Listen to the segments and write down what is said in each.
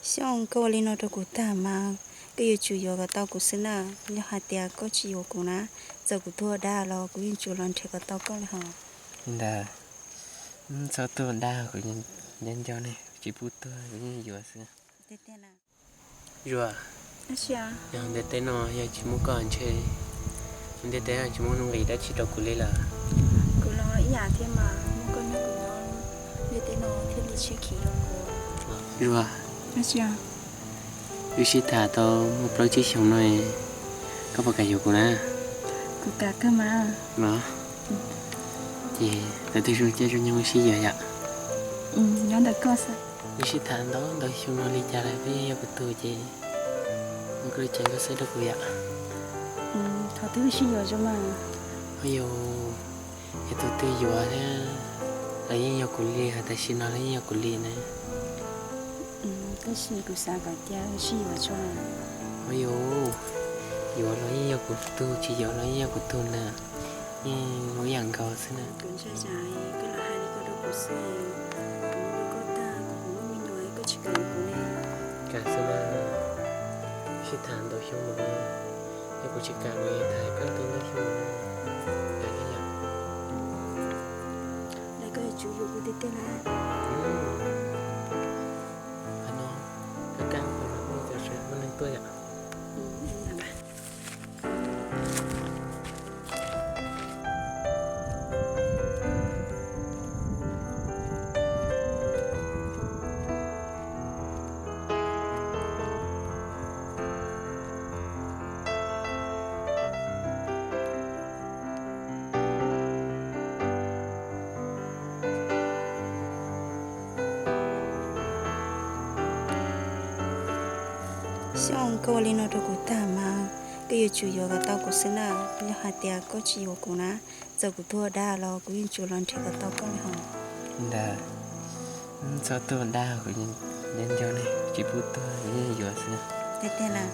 Xyooj, koj ua li no rau kuv tag mas, koj yuav tsum yuav kom tau kuv xwb na. Yog hais tias koj tsis yuav kuv na, txawm kuv tuag dag los kuv yeej tsis los nrhiav kom tau koj li hos. Li ntawd, txhob tuag dag, kuv nco nco ne, tsis pub tuag, kuv yeej yuav xwb. Zuag, yog ntiaj teb no yog tsis muaj koj ntshe ntiaj teb tsis muaj nuj nqis dab tsi rau kuv li lawm. Kuv los ib yam thiab mas, muaj koj nyob kuv nyob, ntiaj teb no thiaj li siab khim rau kuv. Zuag, wb sib tham tau muaj plaub tsib xyoos no, koj puas kam yuav kuv na? Kuv kam kawg mas. Los, ces tau twg zoo caij zoo nyoog wb sib yuav yom? Nyob ntawm koj xwb. Wb sib tham ntau ntau xyoo no li cas lawm koj yeej yog kuv tug ces, ua koj li cas koj xav rau kuv yom? Thov twb wb sib yuav zoo mas. Ua yus, yog tus twg yuav thiab los yeej yog kuv li, hais tam sim no los yeej yog kuv li na. Tab sis kuv xav kom tias wb sib yuav tso. Ua yus, yuav los yeej yog kuv tug, tsis yuav los yeej yog kuv tug ntag, yeej ua ib yam nkaus xwb na. Kuv ntshai tsam koj los hais li ko rau kuv xwb, kuv mus rau koj tag, kuv mus muaj me nyuam koj tsis kam kuv li. Kam xwb mas, sib tham ntau xyoo lawm, yog kuv tsis kam kuv tham koj ntau ntau xyoo lawm, kam thiab yom? Los koj yuav tsum yuav kuv tiag tiag na. Qhov no, koj kaj mus, muaj neeg tuaj yom. Xyooj, koj ua li no rau kuv tag mas, koj yuav tsum yuav kom tau kuv xwb na. Yog hais tias koj tsis yuav kuv na, txawm kuv tuag dag los kuv yeej tsis los nrhiav kom tau koj li hos. Ntawd, txhob tuag dag, kuv nco nco ne, tsis pub tuag, kuv yeej yuav xwb. Tiag tiag na.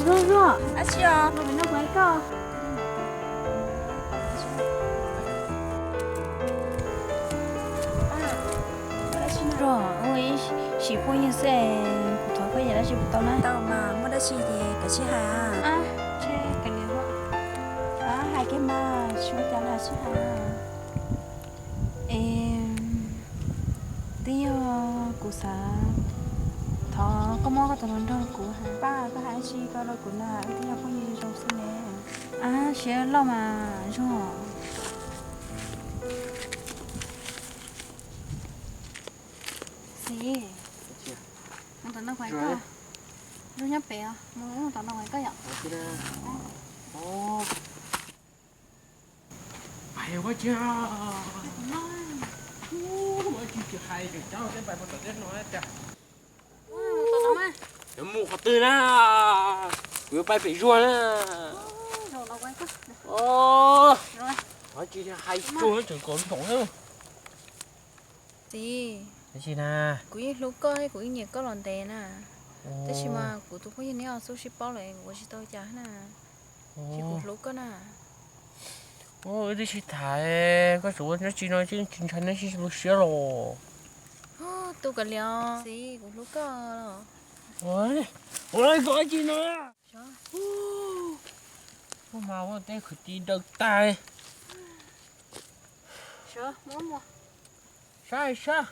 Zuag, Zuag, dab tsi os, los pem no kuv hais koj. Zuag, ua ib sim phooj ywg xwb, kuv thov koj yam dab tsi puas tau na? Tau mas, muaj dab tsi ces kav tsij hais. Ab, ntshe kav liam, hais kiag mas, tsis ua cas li, sib hais. Es twb yog kuv xav thov koj muab koj tus hluas nraug rau kuv. Pab, koj hais dab tsi ko rau kuv na, wb twb yog phooj ywg zoo xwb ne. Ab, siab loj mas Zuag. Xis, mus tom no kuv hais koj. Zuag nyob pem os, mus tom no kuv hais koj yom. Pais ua tsi, ua tsi tsis hais, tseem coj peb pais mus tom tej no tiag. Yuav mus qhov twg na? Kuv yuav pais pem Zuag na. Ua tsi hais tsuag tseem kom ntoov na. Txiv, kuv yeej hlub koj thiab kuv yeej nyiam koj los ntev na. Tab sis mas kuv tus phooj ywg neb os xub sib paub lawm kuv ua tsis tau cas na. Ces kuv hlub koj na. Wb twb sib tham, koj tseem ua dab tsi no, tsis ntshai neb sib tu siab los? Tu kav liam, txiv, kuv hlub koj. Ua koj dab tsi no? Ua mas ua tej kwv tij dawb tag. Sab sab.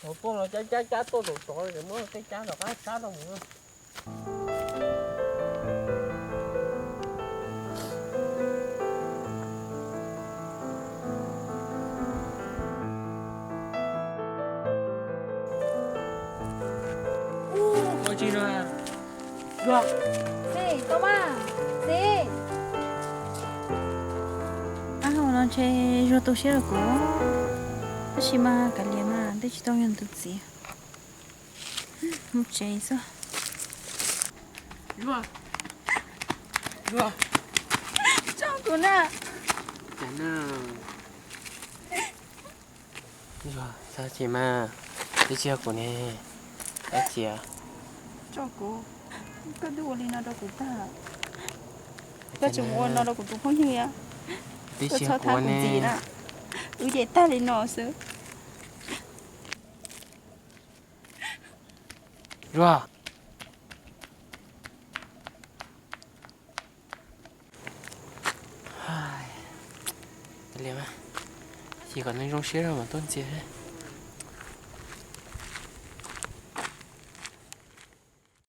Thaum tuaj los cab cab cab tuaj thaum tod, muab tej cab tom qab sab rau mus. Ua tsi no? Txiv, tau mas, txiv. Ab, hauv no Ces Zuag tu siab rau kuv, tab sis mas kav liam mas twb tsis tau yog tus txiv. Mus tsev xwb. Zuag, Zuag, tso kuv na. Cas na? Zuag, txhob chim mas, twb tsis yog kuv ne. Dab tsi? Tso kuv, koj twb ua li no rau kuv tag, koj tseem ua no rau kuv tus phooj ywg. Twb tsis yog kuv ne. Wb ces tag li no xwb. Zuag, cia kom nws zoo siab rau mam tuaj ntxias.